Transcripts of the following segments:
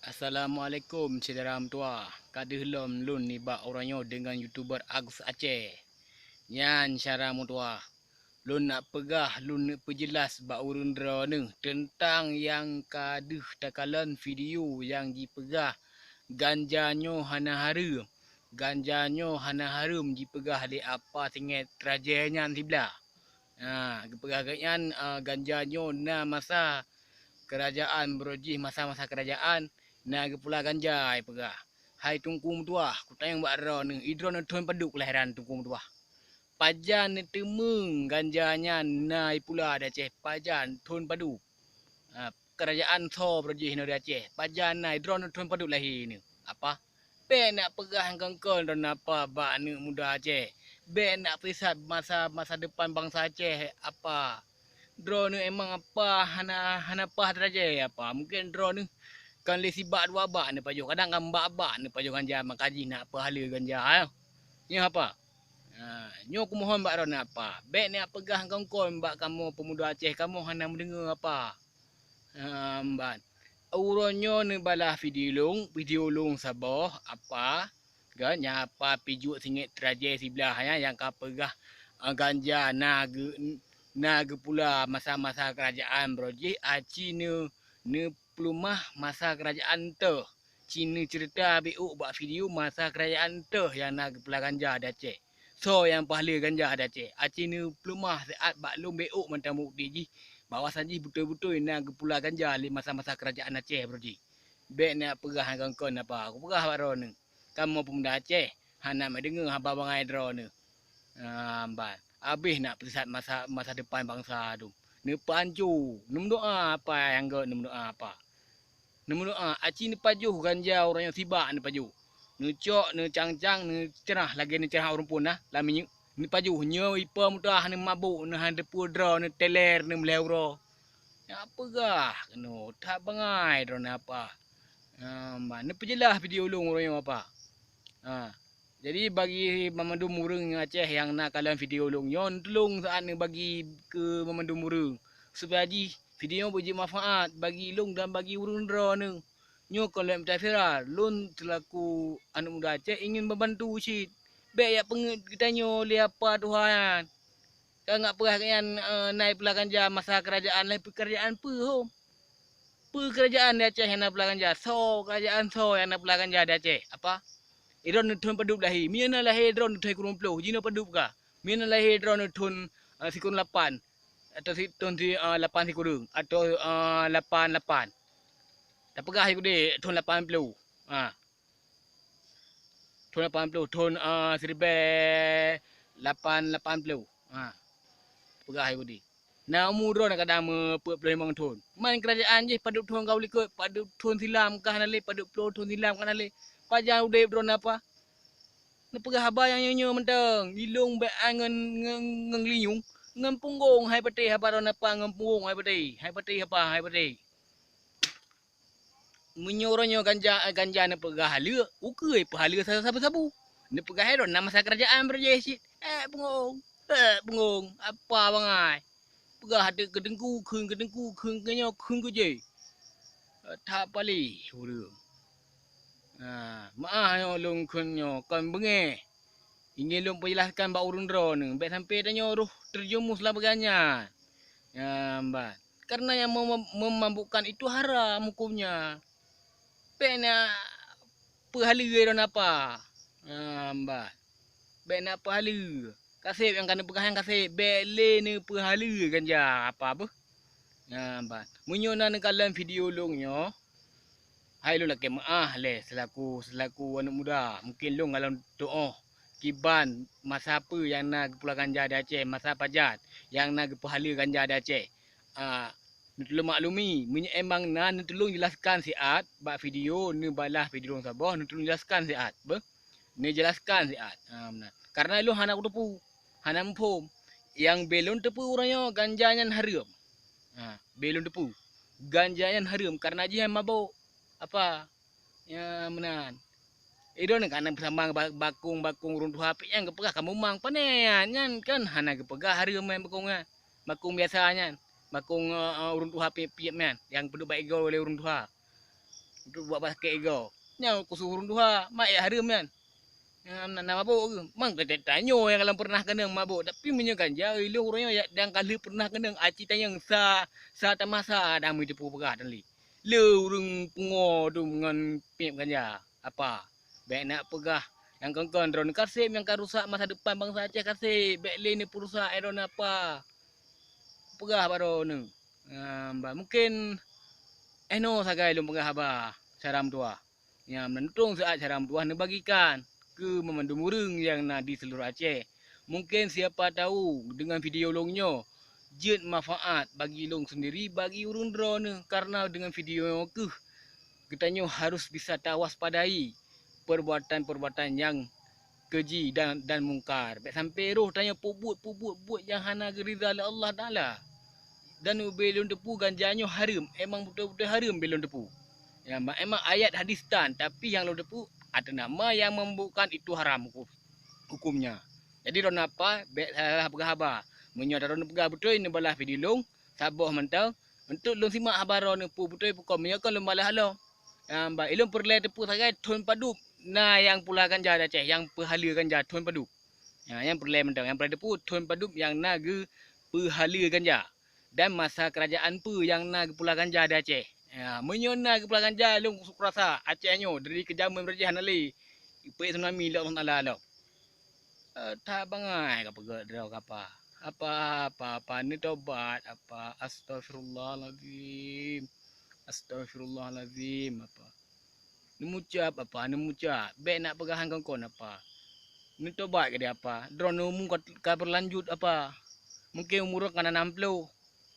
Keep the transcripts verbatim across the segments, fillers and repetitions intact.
Assalamualaikum syedara meutuwah. Ka deuh lom lôn nibak uroe nyoe deungon youtuber Agus Aceh. Nyan syedara meutuwah, lôn nak peugah, lôn neuk peujeulaih bak ureuëng droeneueh teuntang nyang ka deuh takalon video nyang jipeugah ganja nyoe hana hareuem. Ganja nyoe hana hareuem jipeugah lé apa singoh teuraja nyan siblah. Ha, geupeugah geuhnyan, a, ganja nyoe na masa keurajeuen, beureuloh jih masa-masa keurajeuen na geupula ganja, ipeugah. Hai Teungku meutuwah, kutanyong bak droeneueh, i droeneueh thon padub keulahiran Teungku meutuwah? Pajan neuteumeung ganja nyan na ipula di Aceh? Pajan thon padub? Ha, keurajeuen soe beureuloh jih inoe di Aceh? Pajan na, i droeneueh thon padub lahé neuh? Apa? Bék nak peugah kon-kon droeneueh apa bak aneuëk muda Aceh. Bék nak peusisat masa, masa depan bansa Aceh apa. Droeneueh emang apa hana, hana paih teuraja apa? Mungken droeneueh kon lé sibak dua bak neupajoh, kadang kan bak-bak neupajoh ganja, maka jih nak peuhaleue ganja, eh. Nyoe apa? Ha, nyoe kumohon bak droeneueh apa, bék nak peugah kon-kon bak kamoe peumuda Aceh, kamoe hana meudeungoe apa. Ha, mban. Uroe nyoe neubalah video lôn, video lôn saboh apa, kan, nyang apa pijuek singoh teuraja siblah nyan nyang ka peugah, a, ganja na geu-, na geupula masa-masa keurajeuen beureuloh jih, aci neu-, neupeuleumah masa keurajeuen teuh. Ci neuceurita beuôk bak video masa keurajeuen teuh nyang na geupula ganja di Aceh. Soe nyang peuhaleue ganja di Aceh? Aci neupeuleumah siat bak lôn beuôk mantong bukeuti jih bahwa saji beutôi-beutôi na geupula ganja lé masa-masa keurajeuen Aceh beureuloh jih. Bék nak peugah kon-kon apa. Kupeugah bak droeneueh, kamoe peumuda Aceh hana meudeungoe haba bangai droeneueh. Ah, mban. Habéh nak peusisat masa, masa depan bansa dum. Neupeuhanco, neumeudoá apa nyang gét neumeudoá apa. Neumeudoá, aci neupajoh ganja uroe nyoe sibak neupajoh. Neucok, neucang-cang, neuceurah lagée neuceurah ureuëng phon na lam minyeuk. Neupajoh, nyoe ipa mutah, neumabôk, neuhan teupeu droe, neuteler, neumeulhée uroe. Nyan peugah keunoe that bangai droeneueh apa. Ha, mban, neupeujeulaih video lôn uroe nyoe apa. Ha. Jadi bagi banmandum ureuëng Aceh nyang na kalon video lôn nyoe, neutulông saát neubagi keu banmandum ureuëng, supaya jih video nyoe beujeuet manfaat bagi lôn dan bagi ureuëng droeneueh. Nyoe kon lôn meutasira, lôn seulaku aneuëk muda Aceh ingin membantu cit. Bék jak peungeuet geutanyoe lé apa tuha nyan. Ka ngat peugah nyan, eh, na ipula ganja masa keurajeuen, lé peue keurajeuen peue hom? Peue keurajeuen di Aceh nyang na pula ganja? Soe keurajeuen soe nyang na pula ganja di Aceh? Apa? Droeneueh thon padub lahé? Meunyoe na lahé droeneueh thon sikureueng ploh, jinoe padub ka? Meunyoe na lahé droeneueh thon, eh, sikureueng lapan, atau si-, thon si-, eh, lapan sikureueng, atau, eh, lapan lapan. Tapeugah sikudeh thon lapan ploh. Ha. Thon lapan ploh, thon, a, siribée lapan lapan ploh. Ha. Peugah Yahudi. Na umu droeneueh kadang meupeuet ploh limong thon. Man keurajeuen jih padub thon ka u likot, padub thon silam ka hana lé, padub ploh thon silam ka hana lé. Pajan udeb droeneueh apa? Neupeugah haba nyang nyoe-nyoe mantong, ilông bék ai ngon, ngon, ngon linyueng, ngon punggong hai patéh haba droeneueh apa, ngon punggong hai patéh, hai patéh apa, hai patéh. Meunyoe uroe nyoe ganja, ganja neupeugah haleue, ukeue peuhaleue sabu-sabu. Neupeugah droeneueh na masa keurajeuen beureujeue cit. Eh, bungong. Eh, bungong. Apa bangai? Peugah teuk keu teungku, kheun keu teungku, kheun keu nyoe, kheun keu jéh. Eh, that paléh ureuëng. Ha, meuáh nyoe lôn kheun nyoe kon beungéh. Ingin lôn peujelaskan bak ureuëng droeneueh, bék sampoe tanyoe roh terjerumus lam ganja nyan. Nyan ban. Karena nyang mem-, memabukkan itu haram hukumnya. Bék na peuhaleue droeneueh apa. Nyan ban. Bék na peuhaleue. Kaseb nyang ka neupeugah nyan kaseb, bék lé neupeuhaleue ganja apa beuh. Nyan ban. Meunyoe na neukalon video lôn nyoe, hai lôn lakée meuáh lé seulaku, seulaku aneuëk muda. Mungken lôn galom tuoh kiban masa peue nyang na geupula ganja di Aceh, masa pajan nyang na geupeuhaleue ganja di Aceh. A, neutulông maklumi, meunyoe emang na neutulông jelaskan siat bak video, neubalah video lôn saboh, neutulông jelaskan siat beuh. Neujelaskan siat. Ha, meunan. Karena lôn hana kuteupeue, hana muphom. Nyang bék lôn teupeue uroe nyoe ganja nyan hareuem. Ha, bék lôn teupeue. Ganja nyan hareuem karena jih nyan mabök. Apa? Nyan meunan. Idong ka na peusamang ba-, bakong-bakong ureuëng tuha piep nyan geupeugah kamoe mang. Pane nyan, nyan kan hana geupeugah hareuem nyan bakong nyan. Bakong biasa nyan. Bakong, eh, eh, ureuëng tuha piep-piep nyan nyang peuduek bak igoe lé ureuëng tuha. Untuk buat basket ego. Nyan khusus ureuëng tuha, mak ya hareuem nyan. Nyang na, na mabôk keuh. Mang ta-, ta-, tanyoe nyang kalon pernah keunong mabôk. Tapi meunyoe ganja, ilôn ureuëng nyoe nyang ka lheueh pernah keunong aci tanyong sa, sa tamasa dah meuteupeue peugah dan li. Le ureuëng pungo dum ngon piep ganja. Apa? Bék nak peugah nyang kon-kon droeneuh kaseb nyang ka rusak masa depan bansa Aceh kaseb. Bék lé neupeurusak droeneuh apa. Peugah bak droeneuh. Mungkin eh noe sagai lôn peugah haba cara meutuwah. Nyang meuntong siat cara meutuwah neubagikan keu meumandum ureuëng nyang na di seuluruh Aceh. Mungkin siapa tahu dengan video lôn nyoe jeuet manfaat bagi lôn sendiri, bagi ureuëng droeneuh, karena dengan video nyoe keuh geutanyoe harus bisa tawaspadai perbuatan-perbuatan nyang keji dan, dan mungkar. Bék sampai roh tanyoe peubuet-peubuet buet nyang hana geurida lé Allah Taala. Dan ubé lôn teupeue ganja nyoe hareuem, emang beutôi-beutôi hareuem bé lôn teupeue. Ya, ma-, emang ayat hadis tan, tapi nyang lôn teupeue ateueh nama nyang meumabukkan itu haram hukum, hukumnya. Jadi droeneuh apa, bék salah peugah haba. Meunyoe droeneuh peugah beutôi, neubalah video lôn saboh mantong. Untuk lôn simak haba droeneuh peue beutôi peue kon, meunyoe kon lôn balah lom. Ya, ba ilôn peureulée teupeue sagai thon padub na nyang pula ganja di Aceh, nyang peuhaleue ganja thon padub. Ya, nyang peureulée mantong, nyang peureulée teupeue thon padub nyang na geupeuhaleue ganja. Dan masa kerajaan peue nyang na geupula ganja di Aceh. Ya, meunyoe na geupula ganja, lôn kurasa Aceh nyoe dari keujameun beurajih hana lé. Ipeuék tsunami lé Allah Taala lom. Eh, that bangai ka peugah droe ka apa. Apa, apa, apa, neutobat, apa, astagfirullahalazim. Astagfirullahalazim, apa. Neumucab, apa, neumucab. Bék nak peugah han kon-kon, apa. Neutobat keudeh, apa. Droeneuh umu ka, ka beulanjut, apa. Mungkin umu droeneuh ka na nam ploh.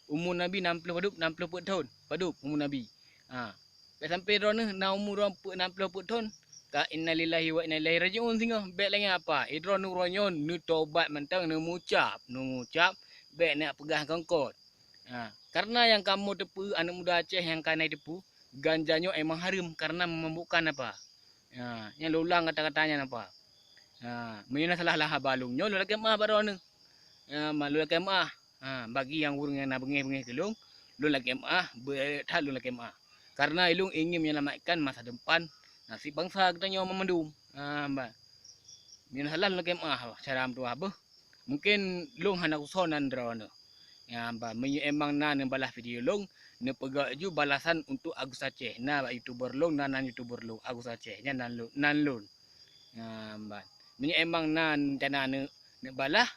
Umu Nabi nam ploh padub, nam ploh peuet thon. Padub umu Nabi. Ha. Bék sampai droeneuh na umu droeneuh peuet nam ploh peuet thon. Ka innalillahi wa inna ilaihi raji'un singoh. Bék lagée apa. Eh, droeneuh uroe nyoe neutobat mantong, neumucab, neumucab. Bék nak peugah kon-kon. Ha. Karena nyang kamoe teupeue, aneuëk muda Aceh nyang ka na teupeue, ganja nyoe emang hareuem karena meumabukkan apa. Ha. Nyang lôn ulang kata-kata nyan apa. Ha. Meunyoe na salah-salah haba lôn nyoe, lôn lakée meuáh bak droeneuh. Ha, ma lôn lakée meuáh. Ha, bagi nyang ureuëng nyang na beungéh-beungéh keu lôn, lôn lakée meuáh, beu-, that lôn lakée meuáh. Karena ilôn ingin menyelamatkan masa depan nasib bansa geutanyoe meumandum. Ha, ba. Meunyoe na salah lôn lakée meuáh cara meutuwah beuh. Mungkin lôn hana kusoe nan droeneuh. Ya, ba, meunyoe emang na neubalah video lôn, neupeugah ju balasan untuk Agus Aceh. Na bak YouTuber lôn, na nan YouTuber lôn, Agus Aceh. Nyan nan lôn, nan lôn. Ya, ba. Meunyoe emang na rencana neu-, neubalah,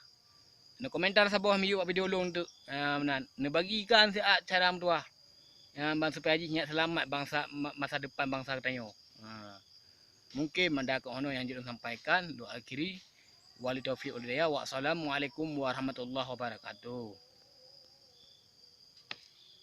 neukomentar saboh miyueb bak video lôn tu. Ya, meunan. Neubagikan siat cara meutuwah. Ya, ban supaya jih nyak seulamat bansa, ma-, masa depan bansa geutanyoe. Ha. Mungkin mada keuh nyoe nyang jeuet lôn sampaikan, lôn akhiri. Wali taufiq wal hidayah. Wassalamualaikum warahmatullahi wabarakatuh.